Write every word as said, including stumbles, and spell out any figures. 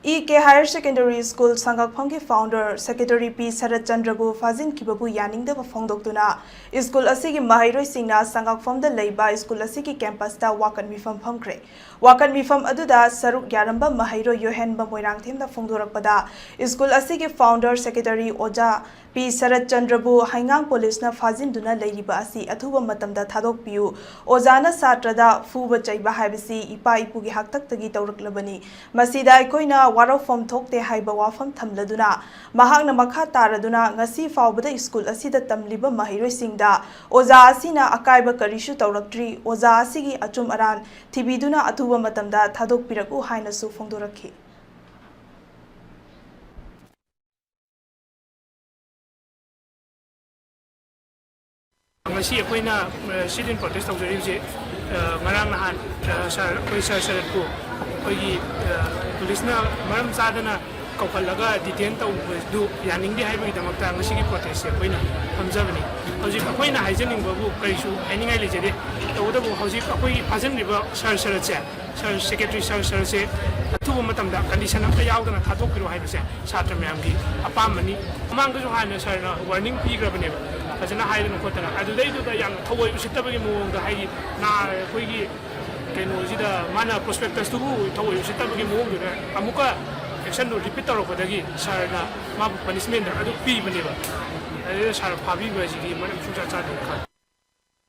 E ꯀꯦ Higher Secondary School ꯁꯪꯒꯥꯛꯐꯝꯒꯤ founder secretary ꯄꯤ ꯁꯔꯠ ꯆꯟꯗ꯭ꯔꯕꯨ ꯐꯥꯖꯤꯟꯈꯤꯕꯕꯨ ꯌꯥꯅꯤꯡꯗꯕ ꯐꯣꯡꯗꯣꯛꯇꯨꯅ school ꯑꯁꯤꯒꯤ ꯃꯍꯩꯔꯣꯏꯁꯤꯡꯅ ꯁꯪꯒꯥꯛꯐꯝꯗ ꯂꯩꯕ ꯁ꯭ꯀꯨꯜ ꯑꯁꯤꯒꯤ campusꯇ ꯋꯥꯀꯠ ꯃꯤꯐꯝ ꯐꯝꯈ꯭ꯔꯦ꯫ ꯋꯥꯀꯠ ꯃꯤꯐꯝ ꯑꯗꯨꯗ ꯁꯔꯨꯛ ꯌꯥꯔꯝꯕ ꯃꯍꯩꯔꯣꯏ ꯌꯣꯍꯦꯟꯕ ꯃꯣꯏꯔꯥꯡꯊꯦꯝꯅ ꯐꯣꯡꯗꯣꯔꯛꯄꯗ, ꯁ꯭ꯀꯨꯜ ꯑꯁꯤꯒꯤ founder secretary ꯑꯣꯖꯥ ꯄꯤ ꯁꯔꯠ ꯆꯟꯗ꯭ꯔꯕꯨ ꯍꯩꯉꯥꯡ ꯄꯨꯂꯤꯁꯅ ꯐꯥꯖꯤꯟꯗꯨꯅ ꯂꯩꯔꯤꯕ ꯑꯁꯤ ꯑꯊꯨꯕ ꯃꯇꯝꯗ ꯊꯥꯗꯣꯛꯄꯤꯌꯨ꯫ ꯑꯣꯖꯥꯅ ꯁꯥꯇ꯭ꯔꯗ ꯐꯨꯕ ꯆꯩꯕ ꯍꯥꯏꯕꯁꯤ ꯏꯄꯥ ꯏꯄꯨꯒꯤ ꯍꯥꯛꯇꯛꯇꯒꯤ ꯇꯧꯔꯛꯂꯕꯅꯤ꯫ ꯃꯁꯤꯗ ꯑꯩꯈꯣꯏꯅ ꯋꯥꯔꯧꯐꯝ ꯊꯣꯛꯇꯦ ꯍꯥꯏꯕ ꯋꯥꯐꯝ ꯊꯝꯂꯗꯨꯅ, ꯃꯍꯥꯛꯅ ꯃꯈꯥ ꯇꯥꯔꯗꯨꯅ ꯉꯁꯤ ꯐꯥꯎꯕꯗ ꯁ꯭ꯀꯨꯜ ꯑꯁꯤꯗ ꯇꯝꯂꯤꯕ ꯃꯍꯩꯔꯣꯏꯁꯤꯡꯗ ꯑꯣꯖꯥ ꯑꯁꯤꯅ ꯑꯀꯥꯏꯕ ꯀꯔꯤꯁꯨ ꯇꯧꯔꯛꯇ꯭ꯔꯤ, ꯑꯣꯖꯥ ꯑꯁꯤꯒꯤ ꯑꯆꯨꯝ ꯑꯔꯥꯟ ꯊꯤꯕꯤꯗꯨꯅ ꯑꯊꯨꯕ ꯃꯇꯝꯗ ꯊꯥꯗꯣꯛꯄꯤꯔꯛꯎ ꯍꯥꯏꯅꯁꯨ ꯐꯣꯡꯗꯣꯔꯛꯈꯤ꯫ ꯉꯁꯤ ꯑꯩꯈꯣꯏꯅ, ꯑ, sit in protest ꯇꯧꯖꯔꯤꯕꯁꯤ, ꯑ, ꯉꯔꯥꯡ ꯅꯍꯥꯟ, ꯑ, ꯁꯥꯔ, ꯑꯩꯈꯣꯏ ꯁꯥꯔ ꯁꯔꯠꯄꯨ ꯑꯩꯈꯣꯏꯒꯤ, ꯑ, ꯄꯨꯂꯤꯁꯅ ꯃꯔꯝ ꯆꯥꯗꯅ ꯀꯧꯈꯠꯂꯒ detain ꯇꯧꯕꯗꯨ ꯌꯥꯅꯤꯡꯗꯦ ꯍꯥꯏꯕꯒꯤꯗꯃꯛꯇ ꯉꯁꯤꯒꯤ protestꯁꯦ ꯑꯩꯈꯣꯏꯅ ꯐꯝꯖꯕꯅꯤ꯫ ꯍꯧꯖꯤꯛ ꯑꯩꯈꯣꯏꯅ ꯍꯥꯏꯖꯅꯤꯡꯕꯕꯨ ꯀꯔꯤꯁꯨ ꯍꯥꯏꯅꯤꯡꯉꯥꯏ ꯂꯩꯖꯗꯦ꯫ ꯇꯧꯕꯇꯕꯨ ꯍꯧꯖꯤꯛ ꯑꯩꯈꯣꯏꯒꯤ ꯐꯥꯖꯤꯟꯈ꯭ꯔꯤꯕ ꯁꯥꯔ ꯁꯔꯠꯁꯦ, ꯁꯥꯔ, secretary ꯁꯥꯔ ꯁꯔꯠꯁꯦ ꯑꯊꯨꯕ ꯃꯇꯝꯗ condition ꯑꯝꯇ ꯌꯥꯎꯗꯅ ꯊꯥꯗꯣꯛꯄꯤꯔꯣ ꯍꯥꯏꯕꯁꯦ ꯁꯥꯇ꯭ꯔ ꯃꯌꯥꯝꯒꯤ ꯑꯄꯥꯝꯕꯅꯤ꯫ ꯃꯃꯥꯡꯗꯁꯨ ꯍꯥꯟꯅ ꯁꯥꯔꯅ warning ꯄꯤꯈ꯭ꯔꯕꯅꯦꯕ, ꯐꯖꯅ ꯍꯥꯏꯗꯅ ꯈꯣꯠꯇꯅ꯫ ꯑꯗꯨꯗꯩꯗꯨꯗ ꯌꯥꯝꯅ ꯊꯑꯣꯏ ꯎꯁꯤꯠꯇꯕꯒꯤ ꯃꯑꯣꯡꯗ, ꯍꯥꯏꯗꯤ, ꯅꯥ-, ꯑꯩꯈꯣꯏꯒꯤ ꯀꯩꯅꯣꯁꯤꯗ ꯃꯥꯅ prospectusꯇꯨꯕꯨ ꯊꯑꯣꯏ ꯎꯁꯤꯠꯇꯕꯒꯤ ꯃꯑꯣꯡꯗꯨꯗ ꯑꯃꯨꯛꯀ actionꯗꯨ repeat ꯇꯧꯔꯛꯄꯗꯒꯤ ꯁꯥꯔꯅ ꯃꯥꯕꯨ punishment ꯑꯗꯨ ꯄꯤꯕꯅꯦꯕ꯫ ꯑꯗꯨꯗ ꯁꯥꯔ ꯐꯥꯕꯤꯕ ꯍꯥꯏꯁꯤꯗꯤ ꯃꯔꯝ ꯁꯨꯡꯆꯥ ꯆꯥꯗꯦꯅ ꯈꯜꯂꯤ꯫